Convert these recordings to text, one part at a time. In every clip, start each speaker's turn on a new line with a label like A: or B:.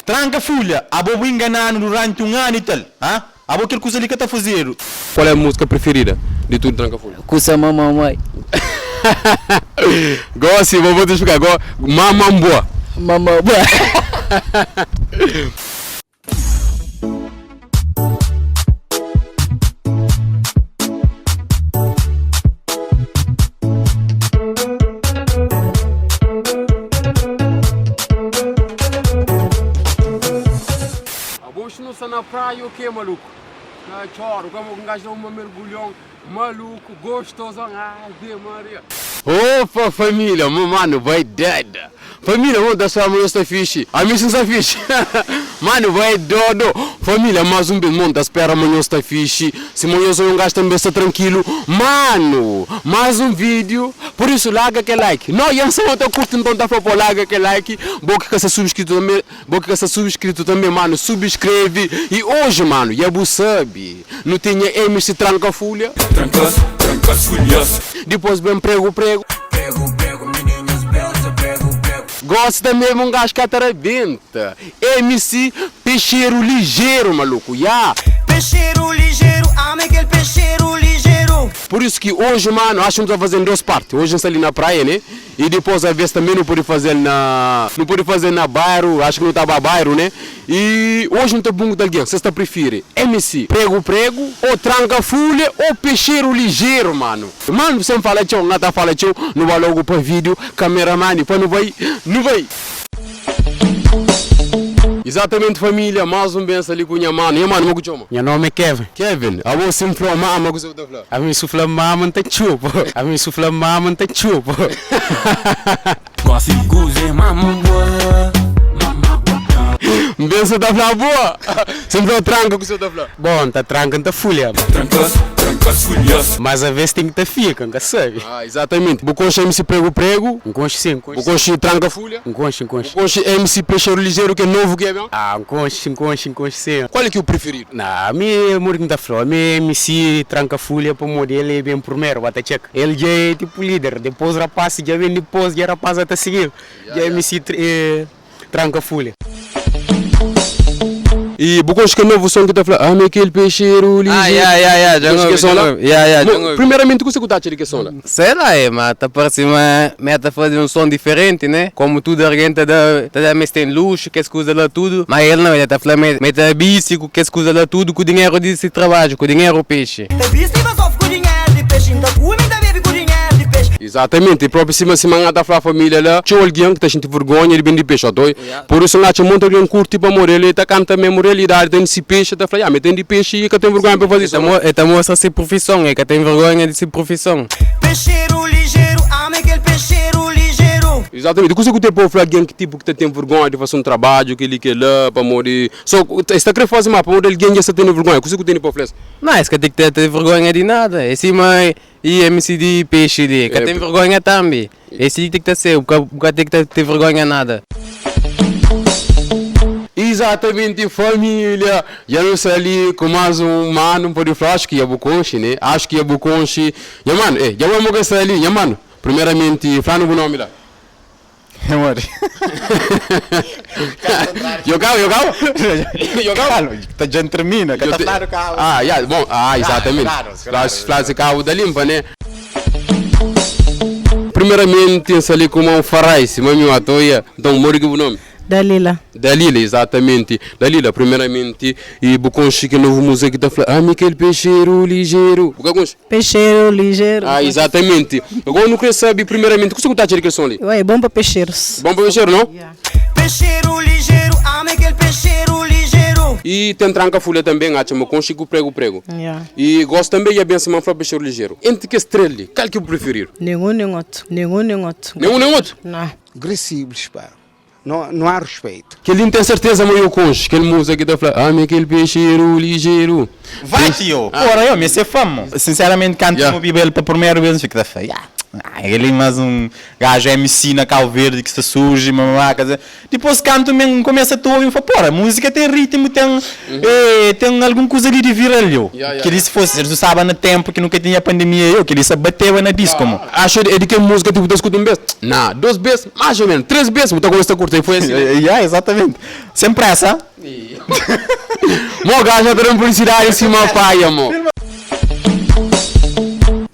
A: Tranka fulha, abo bu ingananu duranti un anu i tal, ha? Abo kel kuza li ka ta fazedu.
B: Qual é a música preferida de tudo Tranka Fulha?
C: Kusa mamamai.
B: Gosi, bo bo ta explicar, go mamamboa.
C: Mamamboa.
B: Abo nu sta na praia o que maluco? Na txoru, como um gajo dá uma mergulhão maluco, gostosão, ave Maria. Opa família, meu mano vai dead. Família, mano, da sua mãe está fixe. A mim está fixe. Mano, vai dodo. Família, mais um bem, mano, tá espera amanhã está fixe. Se amanhã só um gajo também está tranquilo. Mano, mais um vídeo. Por isso, larga aquele like. Não, e eu tô curtindo, então tá falando, larga aquele like. Bom que está subscrito também. Bom que está subscrito também, mano. Subscreve. E hoje, mano, já você sabe. Não tinha MC Tranca Folha.
D: Trancas, trancas folhas.
B: Depois bem prego, prego.
D: Prego, prego, meninas belas, prego, prego.
B: Gosta mesmo um gajo que atarabenta. MC Peixeiro Ligeiro, maluco. Ya.
E: Peixeiro ligeiro, ame aquele peixeiro ligeiro.
B: Por isso que hoje, mano, acho que estamos fazendo duas partes. Hoje a gente está ali na praia, né? E depois, às vezes, também não pode fazer na. Não pode fazer na bairro, acho que não estava bairro, né? E hoje não está bom de alguém. Você está prefere MC Prego Prego, ou Tranca Folha, ou Peixeiro Ligeiro, mano. Mano, você me fala tchau, não tá fala tchau, não vai logo para vídeo, cameraman, para não vai, não vai. Exatamente, família, mais um benção ali com minha mano. E mano, como que chama?
F: Meu nome é Kevin.
B: Kevin, a você me falou, mama, que você tá falando?
F: A mim sufla mama tá chupa. A mim sufla mama tá chupa.
D: Gosse guze, mamamboa.
B: Benção tá falando boa. Sempre falou tranca que você tá falando.
F: Bom, tá tranca tá folha.
D: Trancas, trancas folhas.
F: Mas a vez tem que tá fica, nunca sabe.
B: Ah, exatamente. Buconcha MC Prego Prego,
F: Um conche sim, um conche.
B: Buconcha Tranca Folha,
F: Um conche, um conche.
B: Buconcha MC Peixeiro Ligeiro, que é novo que é bem.
F: Ah, um conche, um conche, um conche sim.
B: Qual é que é o preferido?
F: Não, a mim é muito da flor. A mim é MC tranca folha para modelo é bem primeiro, bata check. Ele já é tipo líder, depois o rapaz já vem depois, já rapaz até seguir. Já é MC tranca folha.
B: E Buconcha que é novo som que tá falando, ah, aquele peixeiro ligeiro.
G: Ah, yeah, yeah, yeah, já
B: Buconcha
G: ouvi,
B: que som
G: já
B: lá?
G: ouvi. Yeah, yeah, já
B: Mo-
G: ouvi.
B: Primeiramente, o que você tá de que som lá?
G: Sei lá, é, mas tá parecendo uma meta fazer um som diferente, né? Como tudo alguém tá da, tá da mas tem luxo, que escusa lá tudo. Mas ele não, ele tá falando, mete a bici, que escusa lá tudo, com o dinheiro desse trabalho, com o dinheiro peixe.
E: Tem bife, mas só com dinheiro de peixe. Ainda come, ainda bebe com dinheiro de peixe.
B: Exatamente, e próprio cima cima da a família lá, tinha alguém que tá sentindo vergonha de vender peixe, doi. Por isso lá tinha muito alguém curte para morrer, ele tá canta mesmo realidade, tem esse peixe, tá falando, ah, mas tem de peixe e que tem vergonha para fazer isso.
G: Ele tá mostra ser profissão, é que tem vergonha de ser profissão.
E: Peixeiro ligeiro, ame aquele peixeiro ligeiro.
B: Exatamente, e você tem para falar alguém que tipo que tem vergonha de fazer um trabalho, que ele quer lá para morrer. Só está querendo fazer mais para morrer alguém já está tendo vergonha, você que tem para falar.
G: Não, esse que tem que ter, ter vergonha de nada. Esse mãe e MC de peixe de, que
B: É,
G: tem vergonha também. Esse tem que ter ser, o que tem que ter, ter vergonha nada.
B: Exatamente, família. Já não sei ali com mais um mano, pode falar, acho que é Buconche, né? Acho que é Buconche. Ya mano, eh, já vamos gostar ali, ya mano. Primeiramente, fala no nome lá.
A: Amor.
B: Eu cabo, eu cabo? Eu cabo?
A: Tá já termina, que
B: Eu
A: tá
B: te-
A: claro, cabo.
B: Ah, já, bom, ah, exatamente.
A: claro, claro.
B: Fala se cabo da limpa, né? Primeiramente, tem ali com um farais, mami atoia. Então, mori que o nome?
H: Dalila.
B: Dalila, exatamente. Dalila, primeiramente, e Buconche, que é novo música que tá falando, ah, aquele peixeiro ligeiro. Buconche?
H: Peixeiro ligeiro.
B: Ah, exatamente. Agora eu não queria saber, primeiramente, o que você tá de som ali?
H: Ué, bom para peixeiros.
B: Bom para peixeiro, não?
E: Peixeiro ligeiro, ame aquele peixeiro ligeiro.
B: E tem tranca-folha também, acho, mas consigo prego, prego.
H: Yeah.
B: E gosto também, e a benção, mas peixeiro ligeiro. Entre que estrela, qual que eu preferir?
H: Nenhum, nem outro. Nenhum, nem outro.
B: Nenhum, nem outro?
H: Não.
I: agressivos, pá. Não, não há respeito.
B: Que ele não tem certeza, mas eu concho. Que ele música que tá falando, ah, aquele peixeiro ligeiro.
A: Vai, tio! Porra, eu me sei famo. Sinceramente, canto
B: Yeah.
A: yeah. o Bibel para a primeira vez, fico da feia. Ah, kel-li más un gajo MC na Cabo Verde ki sta surji, mamamá, ka dizer. Dipôs kantu mi N kumesa ta obi, N fla, pora, múzika ten ritmu, ten, ten algun kuza li di viral, yo. Kel-li si fosi, si nu staba na ténpu ki nu ka tinha pandemia, yo, kel-li sa bateba na disko, mo.
B: Acho é di kel múzika ti bu ta skuta un bês, na, dôs bês, más ô ménus, três bês, bu ta kumesa ta kurti, foi asi, né?
A: Ya, exatamente. Sem pressa.
B: Mo gajo ta dam publicidade sima paia mo.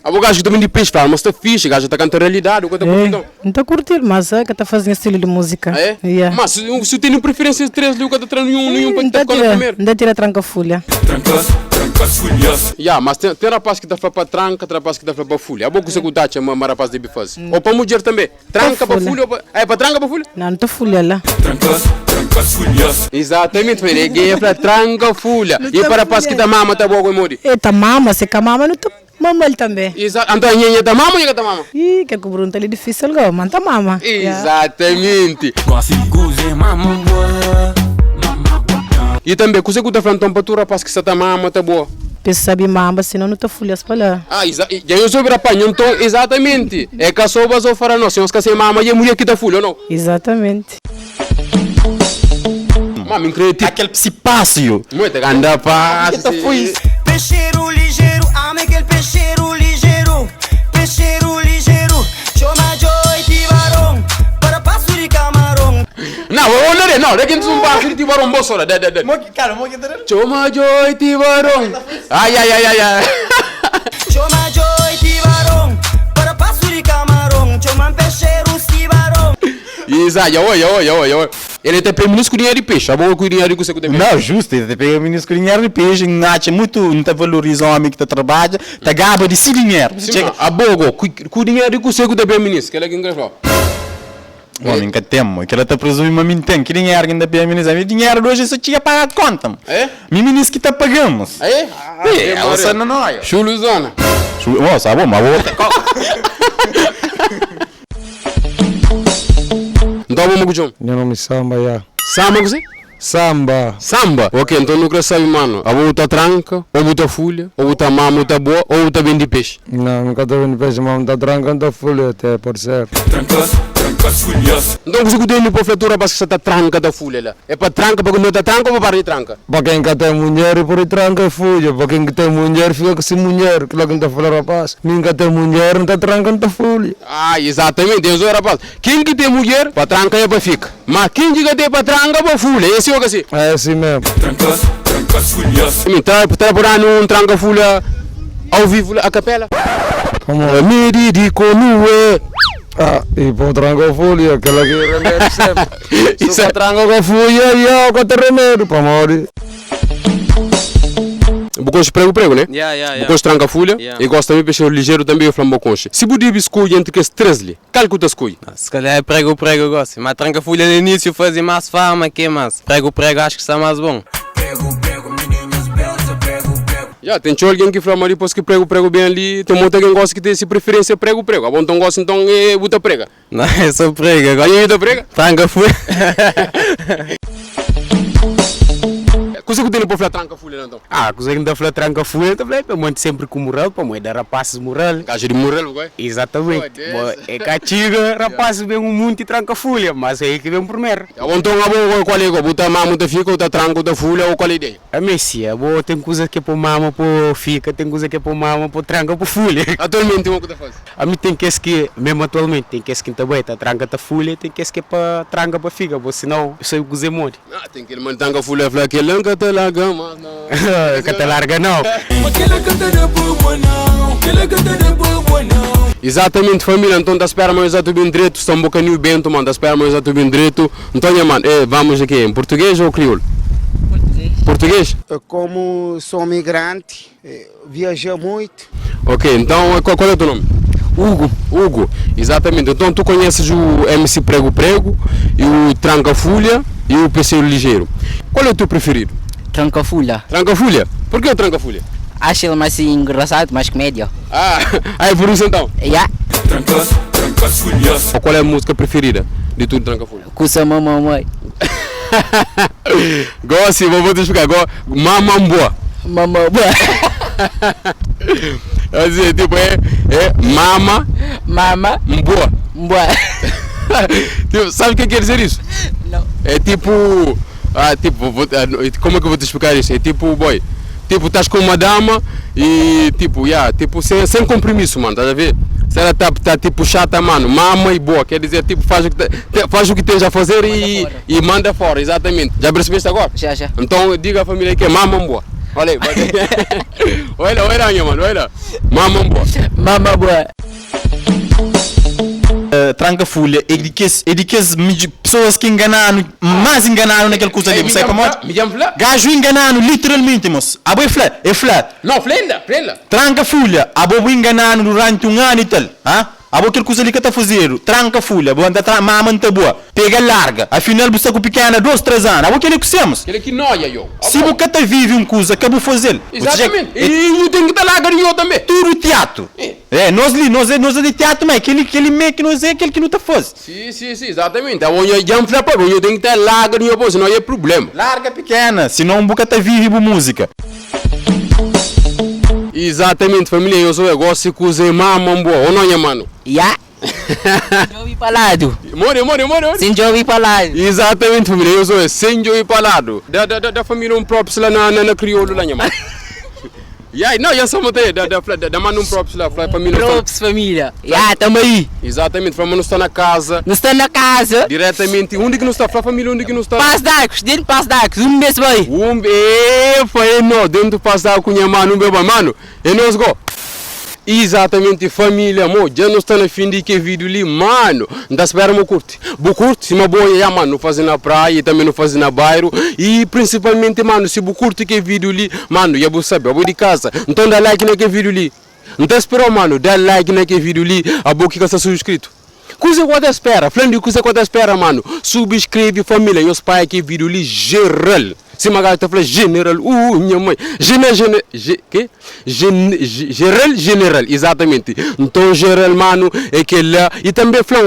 B: Abo gajo ki ta bindi peixe fala ma sta fixe gajo ta canta realidade o ka ta curti então.
H: N ta curti mas ka ta fazi nha stilo di musica.
B: Ah é?
H: Yeah.
B: Ma si si u tene preferência es 3 li u ka ta tra nenhum nenhum pa
H: N
B: ta
H: ta
B: fica na
H: tira
B: primeiro.
H: N ta tira tranka fulha.
D: Trankas, trankas fulhas.
B: Ya mas ten ten rapaz ki ta fla pa tranka ten rapaz ki ta fla pa fulha abo kuse ku ta atxa ma ma rapaz debi fazi ou pa mudjer tambe. Tranka pa fulha ou pa. É pa tranka pa fulha?
H: Não, não ta fulha lá.
D: Trankas, trankas fulhas.
B: Exatamente, família. E guia fla tranka fulha.
H: Não
B: E
H: ta
B: para rapaz ki
H: fulha.
B: ta mama ta boa modi.
H: E ta mama, se ka mama não ta mama-l também.
B: Exa então nhe nhe ta mama ou nhe ka ta mama?
H: Ih, kel ku pergunta li difícil go, ma N ta mama. Ya.
B: Exatamente.
D: Gosi guze mama boa, mama boa.
B: E tambe kuse ku ta fla nton pa tu rapaz ki sa ta mama ta boa?
H: Pes sabi mamba sino nu ta fulhas pa la.
B: Ah, exa dja nhos obi rapaz, nho nton exatamente. É ka so bas ou fara no, si nhos ka sai mama dja é mulher ki ta fulha ou no?
H: Exatamente.
B: Ma mi n'kre ti.
A: Aquel psipasu yo.
B: Mui ta ganda pasu
A: Ta foi.
E: Pexeru lijeru, ame kel pexeru lijeru Pexeru lijeru, txoma djoi tibaron Para pasu di kamaron.
B: Não, ô não, não, daqui um passo de tibarão bossora, de de de.
A: Cara, mo ki ta
B: Txoma djoi tibaron. Ai ai ai ai ai.
E: Txoma djoi tibaron Para pasu di kamaron Txoma pexeru tibaron.
B: Isa, ya oi, ya oi, ya oi, ya oi. Ele ta pega minus ku dinheiro de peixe, a boa ku dinheiro de ku se ku
A: Não, justo, ele ta pega minus ku dinheiro de peixe, N atxa mutu, N ta valoriza omi ki ta trabadja, ta gaba di si dinheiro.
B: Sim, ma a boa go, ku ku dinheiro de ku se ku ta pega minus, kela ki N kre fla.
A: Omi N ka ten mo, kela ta presumi ma mi N ten, ki dinheiro ki N ta pega minus? Ami dinheiro di oji so txiga paga konta mo.
B: É?
A: Mi minus ki ta paga-m mos.
B: É?
A: É, ela sa na noia.
B: Xulu zona.
A: Xulu, mo, sa bo, ma bo.
B: Nton abo mo ku txoma?
C: Nha nomi Samba ya.
B: Samba kuzê?
C: Samba.
B: Samba? Ok, nton nu kre sabe mano, abo bu ta tranka, ou bu ta fulha, ou bu ta mama, bu ta boa, ou bu ta bende pexi?
C: Não, N ka ta bende pexi, ma N ta tranka, N ta fulha até pode ser.
D: Trankas, trankas fulhas.
B: Nton kuzê ku tene pa fla tu rapaz ki sa ta tranka ta fulha la? É pa tranka pa kontinua ta tranka ou pa para di tranka?
C: Pa ken ka ten mundjer e pode tranka e fulha, pa ken ki ten mundjer fika ku si mundjer, kila ki N ta fla rapaz, mi N ka ten mundjer N ta tranka N ta fulha.
B: Ah, izatamenti, es oi rapaz, ken ki ten mudjer pa tranka é pa fika, ma ken ki ka ten pa tranka pa fulha, é si ou ka si?
C: É si mesmu.
D: Trankas, trankas fulhas.
B: Mi tra tra pa danu un tranka fulha ao vivu la a kapela.
C: Pamodi?
B: Medi di konue.
C: Ah, e pa tranka fulha, kila ki remédiu senpri. Si ka tranka ka fulha, ya ka ten remédiu, pamodi?
B: Bu konxe pregu pregu, ne?
G: Ya, ya,
B: Bu
G: ya.
B: konxe tranka fulha?
G: Ya.
B: E gosta tanbe pexeru lijeru tanbe eu fla-m bo konxe. Si bu debe skodje entri kes três li, kal ku ta skodje?
G: Se calhar é prego prego gosto, mas tranca fulha no início fazia mais fama que mais. Prego prego acho que está mais bom.
D: Pregu, pregu, mininhas belza, pregu, pregu.
B: Ya, ten txeu algen ki fla ma dipôs ki pregu pregu ben li, ten monti algen gosta ki ten si preferênsia pregu pregu. Abo nton gosta nton e bu ta prega?
G: Não, eu só prego agora.
B: Anho ta prega?
G: Tranca fulha.
B: Kuzê ku tene pa fla tranka fulha la nton?
F: Ah, kuzê ki N ta fla tranka fulha, N ta fla é pa monti senpri ku mural, pamodi é da rapasis mural.
B: Gaju di mural bu koi?
F: Exatamente. Bo é ka txiga rapasis ben un munti tranka fulha, mas é el ki ben primeru.
B: Abo nton abo kual é go? Bu ta mama bu ta fika, bu ta tranka bu ta fulha ou kual é ideia?
F: A Messi, abo ten kuza ki é po mama po fika, ten kuza ki é po mama po tranka po fulha.
B: Atualmenti mo ku ta fazi?
F: Ami ten kes ki, mesmu atualmenti, ten kes ki N ta bai ta tranka ta fulha, ten kes ki é pa tranka pa fika, bo sinau eu sabe kuzê modi.
B: Ah, ten kel mani tranka fulha fla kel-la N ka ta larga más nau.
F: Ka ta larga nau.
D: Ma kel-la ka ta da pa bo nau, kel-la ka ta da pa bo nau.
B: Exatamente família, nton ta spera ma nhos ta bin dretu, sta un bokadinhu bentu, ma ta spera ma nhos ta bin dretu. Nton nha mano, eh, vamos aqui em português ou crioulo?
J: Português.
B: Português?
I: Como sou migrante, viajei muito.
B: Ok, então qual, qual é o teu nome?
J: Hugo.
B: Hugo, exatamente. Então tu conheces o MC Prego Prego e o Tranca Fulha e o Peceiro Ligeiro. Qual é o teu preferido?
J: Tranca Fulha.
B: Tranca Fulha? Por que o Tranca Fulha?
J: Acho ele mais engraçado, mais comédia.
B: Ah, ah, é por isso então?
J: Yeah.
D: Trancas, trancas fulhas.
B: Qual é a música preferida de tudo Tranca Fulha?
J: Kusa mamãe.
B: Gosto, vou, vou te explicar. Go, mamamboa.
J: Mamamboa.
B: Assim, tipo, é, é mama.
J: Mama.
B: Mboa.
J: Mboa.
B: Tipo, sabe o que quer dizer isso?
J: Não.
B: É tipo. Ah, tipo, vou, ah, como é que eu vou te explicar isso? É tipo, boy, tipo, estás com uma dama e tipo, yeah, tipo, sem, sem compromisso, mano, estás a ver? Se ela tá, tá tipo chata, mano, mama e boa, quer dizer, tipo, faz o que, te, faz o que tens a fazer manda e, fora. e manda fora, exatamente. Já percebeste agora?
J: Já, já.
B: Então diga à família que é mama boa. Olha aí, olha, olha, minha mano, olha. Mama boa.
J: Mama boa.
A: Tranka Fulha é di kes é di kes pessoas ki engananu más engananu na kel kuza li bu sabe pamodi? Gaju engananu literalmenti mos abo é fla é fla
B: Não, fla inda, fla inda.
A: Tranka Fulha abo bu engananu duranti un anu i tal ha abo kel kuza li ka ta fazedu tranka fulha bu anta tra mama nta bua pega larga afinal bu sta ku pikena 2 3 anu abo keli ku semus
B: Keli ki noia yo.
A: si bu ka ta vivi un kuza ka bu fazel
B: Exatamente. E nhu ten ki ta larga di nho tanbe.
A: Tudu tiatu. É, nos li, nos é, nos é di teatro, mas aquele, aquele meio que nos é aquele que não tá faz.
B: Si, si, si, exatamente. Abo nho dja N fla pa bo, nho ten ki ta larga di nho bo, senão é problema.
A: Larga pequena, senão bu ka ta vive bu música.
B: Exatamente família, nho sou é gosta kuza é mama boa, ou não nha mano?
J: Ya. Sem djobi pa ladu.
B: More, more, more, more.
J: Sem djobi pa ladu.
B: Exatamente família, nho sou é sem djobi pa ladu. Da, da, da, da família um props lá na, na, na crioulo lá nha mano. Ya, não, ya só mantém, da, da, da, da manda um props lá, fala família.
J: Props família. Ya, tamo aí.
B: Exatamente, fala, mas não está na casa.
J: Não está na casa.
B: Diretamente, onde que não está? Fala família, onde que não está?
J: Passo d'Arcos, dentro do Passo d'Arcos, um mês vai.
B: Um, epa, é não, dentro do Passo d'Arcos, minha mano, um beba, mano, é nós go. Exatamente, família, mo, já não está na fim de que vídeo ali, mano. Não tá esperando mo curte. Bu curte, se uma boa, já, mano, não faz na praia e também não faz na bairro. E principalmente, mano, se bu curte que vídeo ali, mano, já bu sabe, eu vou de casa. Então dá like naquele vídeo ali. Não tá esperando, mano, dá like naquele vídeo ali, a boca que está subscrito. Coisa que eu espera, falando de coisa que eu espera, mano. Subscreve família, e os pais que vídeo ali geral. Se uma gata fala general, minha mãe. Gene, gene, ge, que? Gen, geral, general, exatamente. Então, geral, mano, é que lá. E também flan,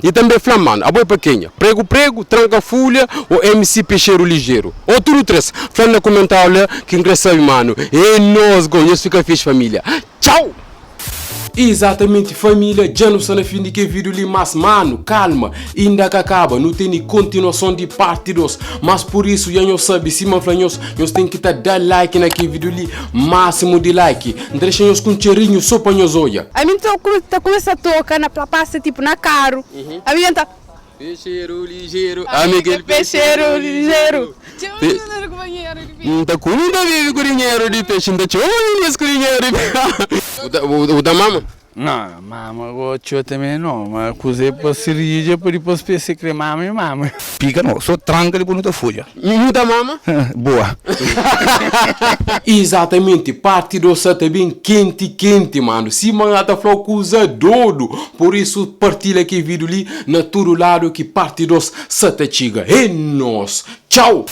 B: e também flan, mano. A boa pequena. Prego, prego, tranca folha ou MC Peixeiro Ligeiro. Ou tudo três. Flan na comentário lá, que engraçado, mano. E nós, gonhos, fica fixe, família. Tchau! Exatamente, família, já não está na fim de que vídeo ali, mas mano, calma, ainda que acaba, não tem continuação de parte 2, mas por isso já não sabe, se man fala, nós tem que tá dar like naquele vídeo ali, máximo de like, deixa nós com cheirinho só para nós olha.
K: A mim tô, tá começa a tocar na passa tipo na carro. A mim tá
B: Peixeiro ligeiro, amigo
K: peixeiro ligeiro.
B: Tá comida vive com dinheiro de peixe, tá chorando com dinheiro de O da mama?
L: Não, mama, gosto também não, mas cozer para cereja para depois peixe creme mama e mama.
C: Pica não, só tranca depois não te folha.
B: Muita mama?
C: Boa.
B: Exatamente, parte do tá bem quente, quente, mano. Se mano tá falou coisa dodo. Por isso partilha aqui vídeo ali na todo lado que parte dos sata chiga. É nós. Tchau.